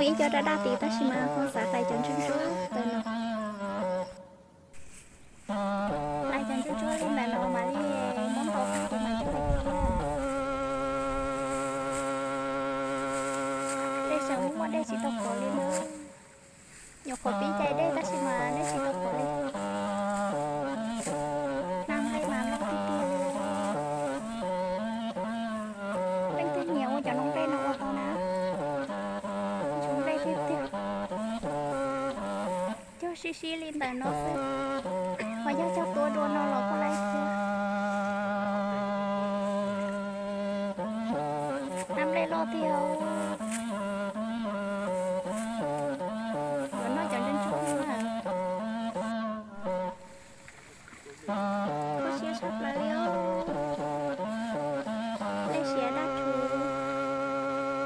Ib co daj daj tid tab sis mas ho xav hlais cov ntsuab ntsuab ntawm no. Hlais cov ntsuab ntsuab li ntawm no mas li muab ntaus tag rau mas coj mus hlais na. Dej seem muaj dej tsis tau qhuav li na. Nyuam qhuav pib cais dej tab sis mas dej tsis tau qhuav li. Hnab nplej mas loj tiag tiag li. Leej twg nyiam ua cov noob nplej no ua tau na. Ntsuab nplej tiag tiag. Cog sib sib li ntawm no xwb, ho yog cog tua dua no los kuj laib thiab. Hnab nplej loj tiag. Yuav noj cov ntsuab ntsuab no na. Kho siab tshaj plaws li os. Dej siab daj rhuv,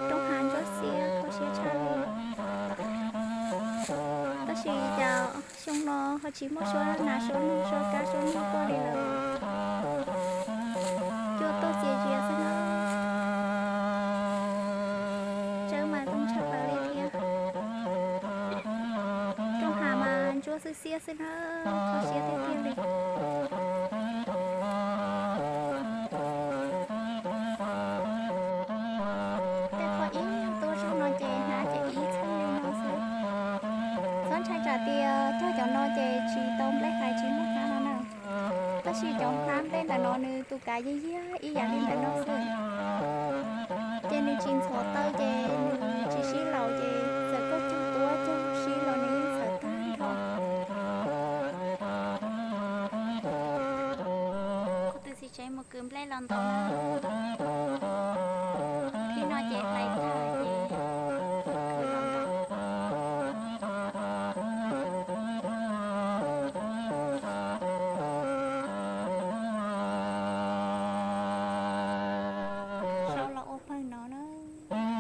rooj hav ntsuab xiab kho siab tshaj li. Tab sis cas xyoo no ho tsis muaj suab nas suab noog suab kab suab noog tuaj li lawm. Cua tuaj txias zias xwb na. Tsawb mas zoo tshaj plaws li thiab. Rooj hav mas ntsuab xwb xiab xwb na, kho siab tiag tiag li. Tej qhov ib tub zog no ces hnav ces ib txheej li no xwb. Txhob ntshai tsam tias cog cov no ces tsis tau nplej hlais tsis muaj hnab no na. Tab sis cov hnab nplej ntawm no nws tus kav yig yig ib yam li ntawm no xwb. Ces nws tsis ntxhov taw ces nws tsis sib laus ces txawm koj cog tuab cog sib los nws yeej txhawv tag nrho. Kuv tus txiv tsev mus kwv nplej los ntau na. Thib no ces hlais tag ces kwv los ntau. Sau los ua pawg no na. Yeej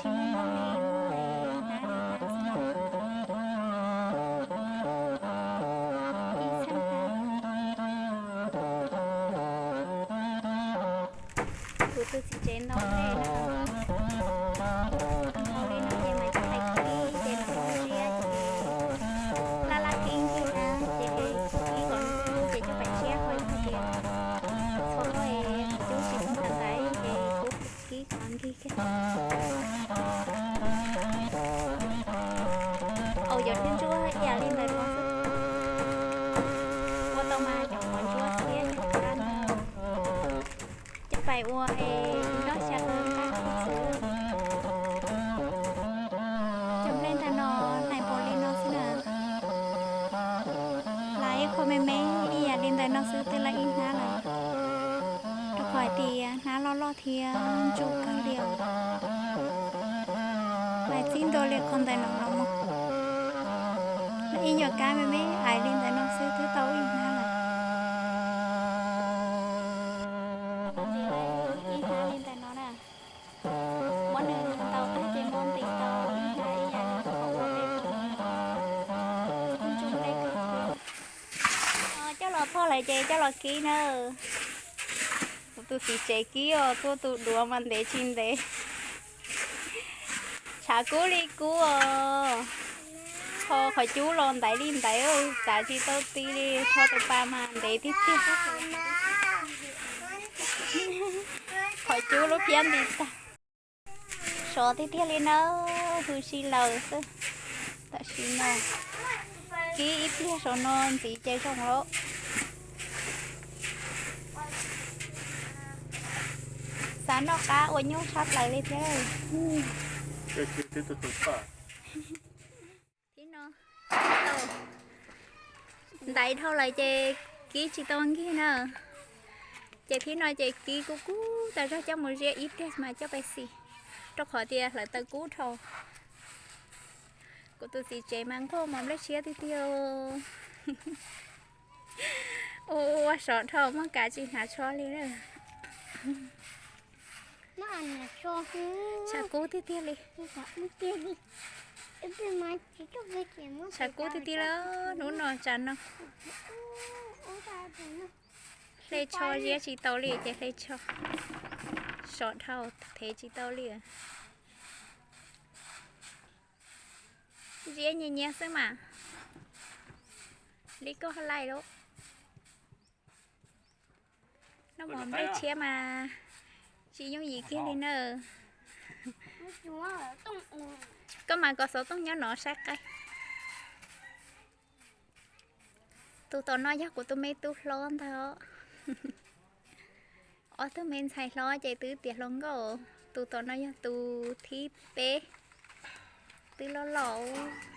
tsis muaj noj li, muaj li hnab li hnab xwb na. Ib txheej hnab. Kuv tus txiv tsev ntau nplej na. Ntau li no ces mas coj pais kib ces nws muaj ziab ces laj laj kib ncig na ces kib kom nws kub ces coj pais tshiab ho yog tias txhob es cub tsis tau ntawm ntaiv ces kuv kib kom nkig kiag. Au, cov ntsuab ntsuab ib yam li ntawm no xwb. Ua tau mas cov qhov ntsuab xiab yog qab na. Coj pais ua es noj xya kaw nqaj thiab xwb. Cov nplej ntawm no hlais npaum li no xwb na. Hlais ib qho me me ib yam li ntawm no xwb twb lawv ib hnab lawm. Rau qhov hais tias hnab loj loj thiab ntsuab kawg li os. Hlais txij ntua li qhov ntawm no los mus. Lawv ib nyuag kab me me ais li ntawm no xwb twb tau ib hnab lawm. Ib hnab li ntawm no na. Muab nws ntaus tag ces muab ntim tau ib hnab ib yam li qhov ua peb tus no. Ntsuab nplej kawg thiab. Coj los phoj lawm ces coj los kib na. Kuv tus txiv tsev kib os, tua tus duav mas ntev tsis ntev. Tshav kub li kub os. Tho qhov cub los ntaiv li ntaiv, txav tsis tau ti li, tho tus pas mas ntev tiag tiag. Qhov cub lub phiab nti tag. Sov tiag tiag li na, hws si lawm xwb. Tam sim no kib ib pliag saum no ntxiv ces zoo lawm. Xav noj qab ua nyuj tshaj plaws li thiab. Thib no ntaiv dhau lawm ces kib tsis tau nkig na. Ces thib no ces kib kub kub tas zog coj mus ziab ib pliag mas coj pais xis, rau qhov tias hlawv taws kub dhau. Kuv tus txiv tsev mas nquag mov nplej tshiab tiag tiag. Ua ua sov dhau muab kav tsis hnav tsho li lawm. Tshav kub tiag tiag li. Tshav kub tiag tiag li hnub no tsam no. Hle tsho ziab tsis tau li ces hle tsho. Sov dhau thev tsis tau li. Ziab nyias nyias xwb mas. Li koj haj laij lub. Noj mov nplej tshiab mas tsis yooj yim kiag li na. Koj mas kom xov tooj nyob no saib qaib. Tus tom no yog kuv tus me tub hlob ntag. Ob tug me ntxhais hlob ces twb tiav hluas nkauj. Tus tom no yog tus thib peb, twb loj loj.